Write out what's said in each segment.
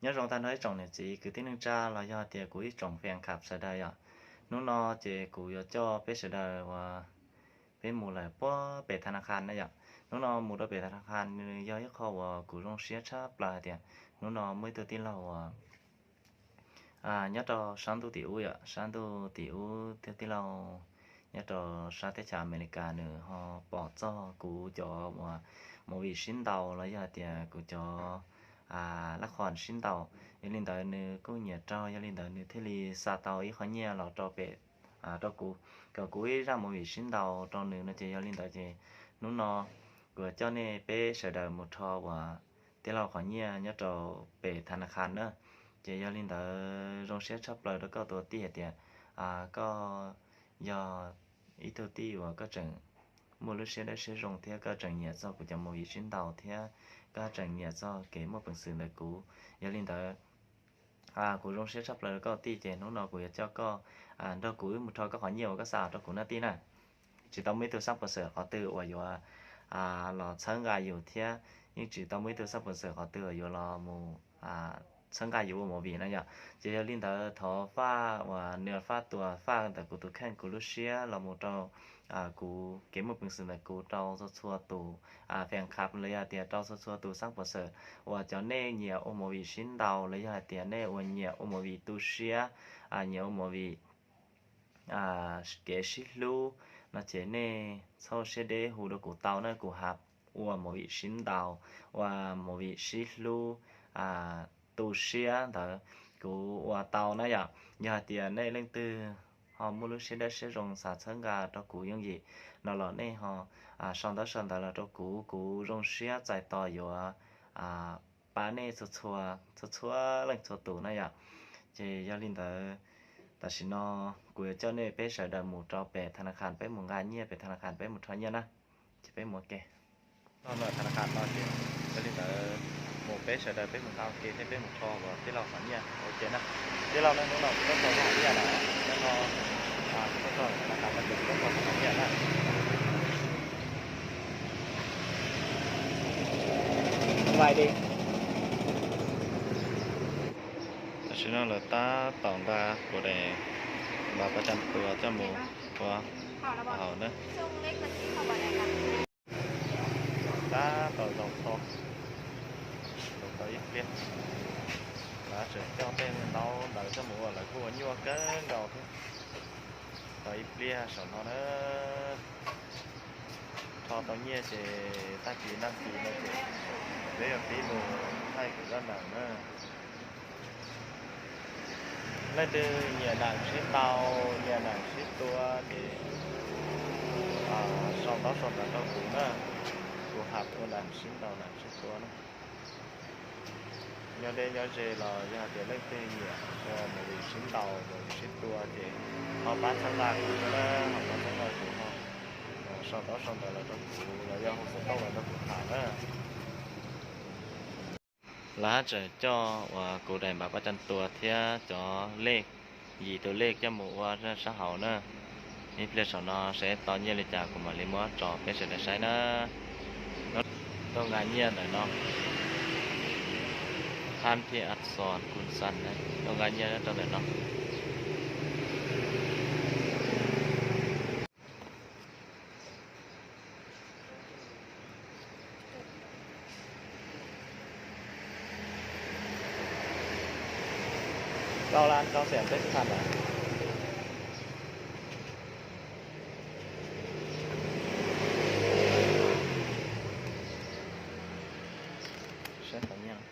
Nyob zoo tag nrho ib tsoom niam txiv kwv tij neej tsa los yog tias kuv ib tsoom fan club sawv daws yom. Hnub no ces kuv yuav coj peb sawv daws uas peb mus lawm puag pem tha na kha na yom. Hnub no mus rau pem tha na kha nws yog ib qho uas kuv zoo siab tshaj plaws hais tias hnub no muaj ib tug tij laug uas nyob rau sab ntuj tim ub yom, sab ntuj tim ub, tus tij laug nyob rau sab teb chaws Amelikas nws ho pom txog kuv cov uas movie sib ntaus los yog hais tias kuv cov lab khoom sib ntaus. Yog li ntawd nws kuj nyiam raug, yog li ntawd nws thiaj li xa tau ib qho nyiaj los rau pem, rau kuv, kom kuv ib zaj movie sib ntaus rau nws no ces yog li ntawd ces hnub no kuv coj nej peb sawv daws mus rho uas tij laug qhov nyiaj nyob rau pem tha na kha na. Ces yog li ntawd zoo siab tshaj plaws rau koj tus tij hais tias koj yog ib tug tij uas koj tseem muaj lub siab dawb siab zoo thiab koj tseem nyiam txog kuv cov movie sib ntaus thiab koj tseem nyiam txog kev muaj peev xwm ntawm kuv. Yog li ntawd kuv zoo siab tshaj plaws rau koj tij ces hnub no kuv yuav coj koj nrog kuv wb mus rho koj qhov nyiaj uas koj xa rau kuv na tij na. Tsis tau muaj ib tug xab pos xawm qhov twg uas yuav los txhawb nqa yus thiab yeej tsis tau muaj ib tug xab pos xawm qhov twg uas yuav los mus txhawb nqa yus ua movie na yom. Ces yog li ntawd thov faj uas nws faj tus faj ntawm kuv tus kheej kuv lub siab los mus rau kuv kev muaj peev xwm ntawm kuv rau txhua txhua tus fan club los yog tias rau txhua txhua tus xab pos xawm uas cov nej nyiam ua movie sib ntaus los yog hais tias nej uas nyiam ua movie tu siab, nyiam ua movie kev sib hlub no ces nej txhob siab deb hu rau kuv tau na, kuv hab ua movie sib ntaus, ua movie sib hlub, tu siab ntawd kuv ua tau na yom. Yog hais tias nej leej twg ho muaj lub siab dawb siab zoo xav txhawb nqa rau kuv yooj yim no los nej ho sau ntaub sau ntawv los rau kuv, kuv zoo siab txais tos yuav pab nej txhua txhua, txhua txhua leej txhua tus na yom. Ces yog li ntawd tam sim no kuv yuav coj nej peb sawv daws mus rau pem tha na kha peb mus nqa nyiaj, pem tha na kha peb mus rho nyiaj na. Ces peb mus ua ke. Tha na kha no ces yog li ntawd mus peb sawv daws peb mus nqa ua ke thiab peb mus rho uas tij laug qhov nyiaj ua ke na. Tij laug na, hnub no kuv tuaj rho koj qhov nyiaj na, no kuv tuaj rho tha na kha no ces kuv tuaj rho koj qhov nyiaj na. Tam sim no lawv tab tom nqa kuv daim npav pab cam tuas coj mus ua haus na. Tab tom zaum tau, zaum tau ib pliag, lawv tseem coj tej ntaub ntawv coj mus ua, lawv kuj ua nyuaj kawg nkaus thiab. Tau ib pliag saum no na, rho tau nyiaj ces tag kis nag kis no ces peb yuav pib mus thaij kuv zaj nees na. Leej twg nyiam nees sib ntaus, nyiam nees sib tua ces sau ntaub sau ntawv rau kuv na, kuv hab ua nees sib ntaus nees sib tua na. Nyob deb nyob ze los yog hais tias leej twg nyiam ua movie sib ntaus movie sib tua ces ho pab txhawb nqa kuv thiab na, ho pab txhawb nqa kuv ho sau ntaub sau ntawv los rau kuv los yog hu xov tooj los rau kuv tham na. Lawv hab tseem coj uas kuv daim npav pab cam tuas thiab cov lej, yim tus lej coj mus ua sab hauv na. Ib pliag saum no seb tau nyiaj li cas kuv mam li muab tso peb sawv daws saib na. Tuaj nqa nyiaj ntawm no, Thab Thiaj As Xos Kun Xas na, tuaj nqa nyiaj rau ntawm no. Rau lab rau xees peb xab thas lawm. Saib qhov nyiaj.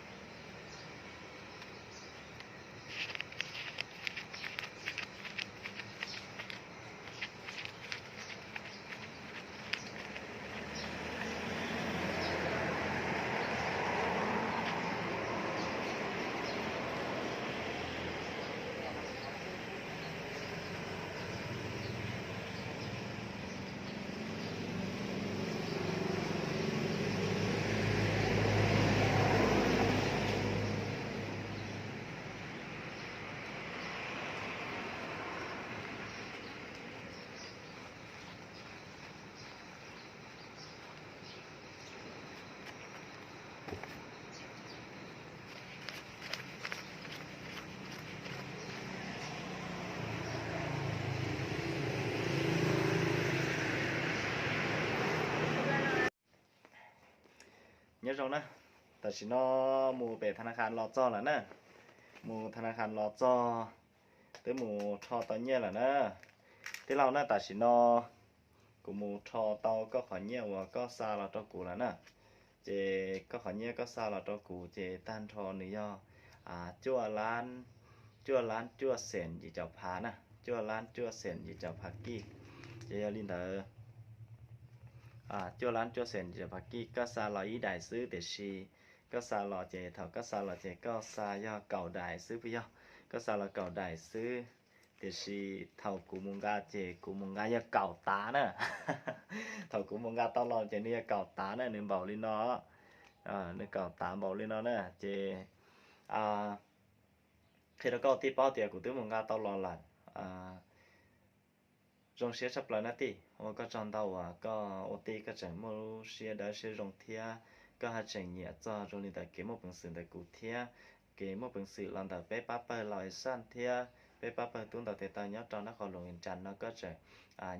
Nyob zoo na, tam sim no mus pem tha na kha los txog lawm na, mus tha na kha los txog, twb mus rho tau nyiaj lawm na. Tij laug na, tam sim no kuv mus rho tau koj qhov nyiaj uas koj xa los rau kuv lawm na. Ces koj qhov nyiaj koj xa los rau kuv ces tag nrho nws yog cuaj lab, cuaj lab cuaj xees yim caum phav na, cuaj lab cuaj xees yim caum phav kij. Ces yog li ntawd, cuaj lab cuaj xees yim caum phav kij koj xa los ib daim xwb, tiam sis koj xa los ces thaum koj xa los ces koj xa yog kaum daim xwb puas yog? Koj xa los kaum daim xwb, tiam sis thaum kuv mus nqa ces kuv mus nqa yog kaum tav na. Thaum kuv mus nqa tau los ces nws yog kaum tav na, nws npaum li no, nws kaum tav npaum li no na. Ces qhia rau koj tij paub tias kuv twb mus nqa tau los lawm. Zoo siab tshaj plaws na tij, ua koj tsaug ntau uas koj ua tij koj tseem muaj lub siab dawb siab zoo thiab koj haj tseem nyiam txog zoo li ntawm kev muaj peev xwm ntawm kuv thiab kev muaj peev xwm los ntawm peb pab pawg Los Xaj thiab peb pab pawg tub ntaus tes taw nyob rau nab qhov luas Vias Cas no koj tseem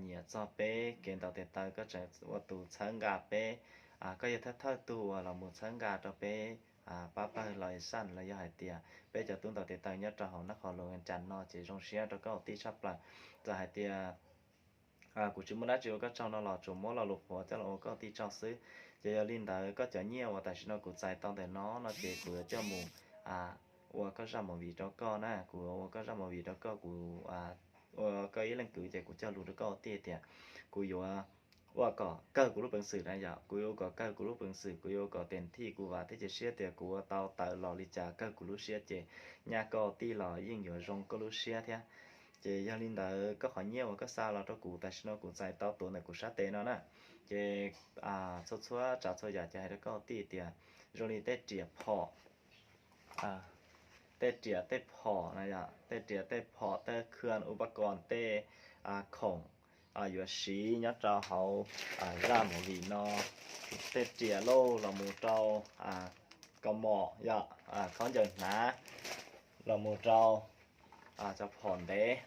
nyiam txog peb kev ntaus tes taw, koj tseem ua tus txhawb nqa peb. Koj yog thawj thawj tug uas los mus txhawb nqa rau peb pab pawg Los Xaj los yog hais tias peb cov tub ntaus tes taw nyob rau hauv nab qhov luas Vias Cas no ces zoo siab rau koj ua tij tshaj plaws. Txawm hais tias kuv tsis muaj dab tsi ua koj tsaug no los tsuas muab lo lus qhuav coj los ua koj tij tsaug xwb. Ces yog li ntawd koj cov nyiaj uas tam sim no kuv txais tau ntawm no no ces kuv yuav coj mus ua koj zaj movie rau koj na, kuv yuav ua koj zaj movie rau koj, kuv ua koj ib leej kwv ces kuv cog lus rau koj ua tij tias kuv yuav ua kom kawg kuv lub peev xwm na yom, kuv yuav ua kom kawg kuv lub peev xwm, kuv yuav ua kom tes thij kuv vam thiab cia siab tias kuv ua tau tawm los li cas kawg kuv lub siab ces nyaj koj tij los yeej yuav zoo koj lub siab thiab. Ces yog li ntawd koj qhov nyiaj uas koj xa los rau kuv tam sim no kuv txais tau tuav ntawm kuv sab tes no na. Ces txhua txhua tsav txhua yam ces hais rau koj tij tias zoo li tej riam phom, tej riam tej phom na yom, tej riam tej phom tej khw upas kos tej khoom yuav siv nyob rau hauv zaj movie no, tej riam lauj los mus rau kaus mom yom, khaub ncaws hnav los mus rau cov phom ntev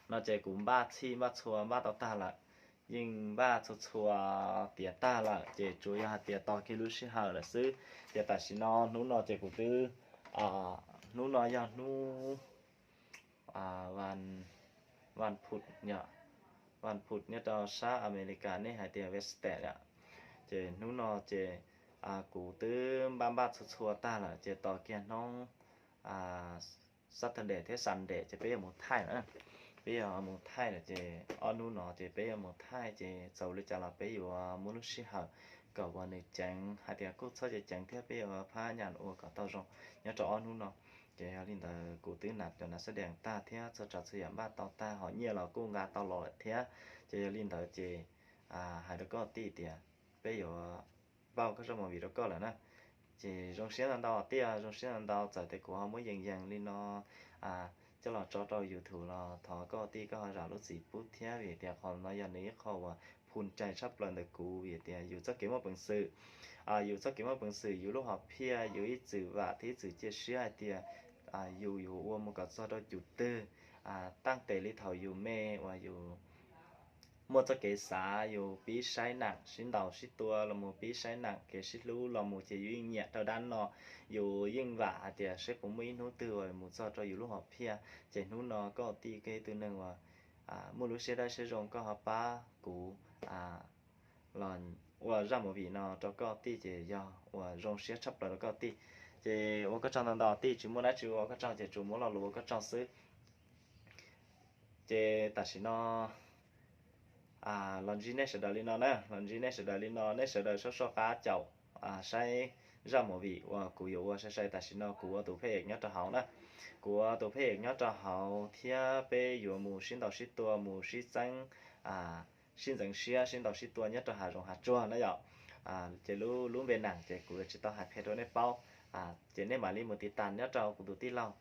no ces kuv npaj txhij npaj txhua npaj tau tag lawm, yeej npaj txhua txhua tiav tag lawm ces tsuas yog hais tias tos kiag lub sij hawm lawm xwb. Ces tam sim no hnub no ces kuv twb, hnub no yog hnub vaj, vaj phu, vaj phu nyob rau sab Amelikas nej hais tias Wednesday yom. Ces hnub no ces kuv twb npaj npaj txhua txhua tag lawm ces tos kiag hnub Saturday thiab Sunday ces peb yuav mus thaij lawm. Peb yuav mus thaij lawm ces ob hnub no ces peb yuav mus thaij ces txaus li cas los peb yuav muab lub sij hawm kom uas nws ceev hais tias kuj txhob ceev ceev thiab peb yuav phab nyas ua kom tau zoo nyob rau ob hnub no. Ces yog li ntawd kuv twb hnav cov nas xab dees tag thiab txhua tsav txhua yam npaj tau tag, hom nyiaj los kuj nqa tau los lawm thiab. Ces yog li ntawd ces hais rau koj tij tias peb yuav npaj koj zaj movie rau koj lawm na. Ces zoo siab ntau ntau tiag, zoo siab ntau ntau txawm tias kuv ho muab yees yees li no coj los tso rau YouTube los thov koj tij koj ho zam lub txim pub thiab, vim tias qhov no yog nws ib qho uas phu cai tshaj plaws ntawm kuv, vim tias yus txoj kev muaj peev xwm, yus txoj kev muaj peev xwm, yus lub hom phiaj, yus ib txwm vam thiab ib txwm cia siab hais tias yus yuav ua mus kom txog rau cum twg, taaj tes li thaum yus me uas yus muaj txoj kev xav, yus pib saib nam sib ntaus sib tua los mus pib saib nam kev sib hlub los mus ces yus yeej nyiam rau dab no, yus yeej vam hais tias seb puas muaj ib hnub twg uas mus txog rau yus lub hom phiaj. Ces hnub no koj tij koj ib tug neeg uas muaj lub siab dawb siab zoo koj ho pab kuv los ua zaj movie no rau koj tij ces yog uas zoo siab tshaj plaws rau koj tij. Ces ua koj tsaug ntau ntau tij, tsis muaj dab tsi ua koj tsaug ces tsuas muab lo lus ua koj tsaug xwb. Ces tam sim no los ntsib nej sawv daws li no na, los ntsib nej sawv daws li no, nej sawv daws soj soj qab caum saib zaj movie uas kuv yuav ua sai sai tam sim no kuv ua tus phej es nyob rau hauv na. Kuv ua tus phej es nyob rau hauv thiab peb yuav mus sib ntaus sib tua mus sib txeeb, sib ntxeev siab sib ntaus sib tua nyob rau hav zoov hav tsuag na yom. Ces lub lub npe nam ces kuv tsis tau hais qhia rau nej paub, ces nej mam li mus tiv tas nyob rau kuv tus tij laug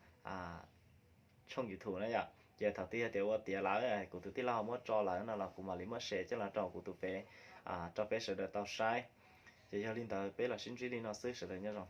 tshooj YouTube na yom. Ces thaum twg yog tias ua tiav lawm kuv tus tij laug muab tso lawm no los kuv mam li muab share coj los rau kuv tus pem rau peb sawv daws tau saib. Ces yog li ntawd peb los sib ntsib li no xwb, sawv daws nyob zoo.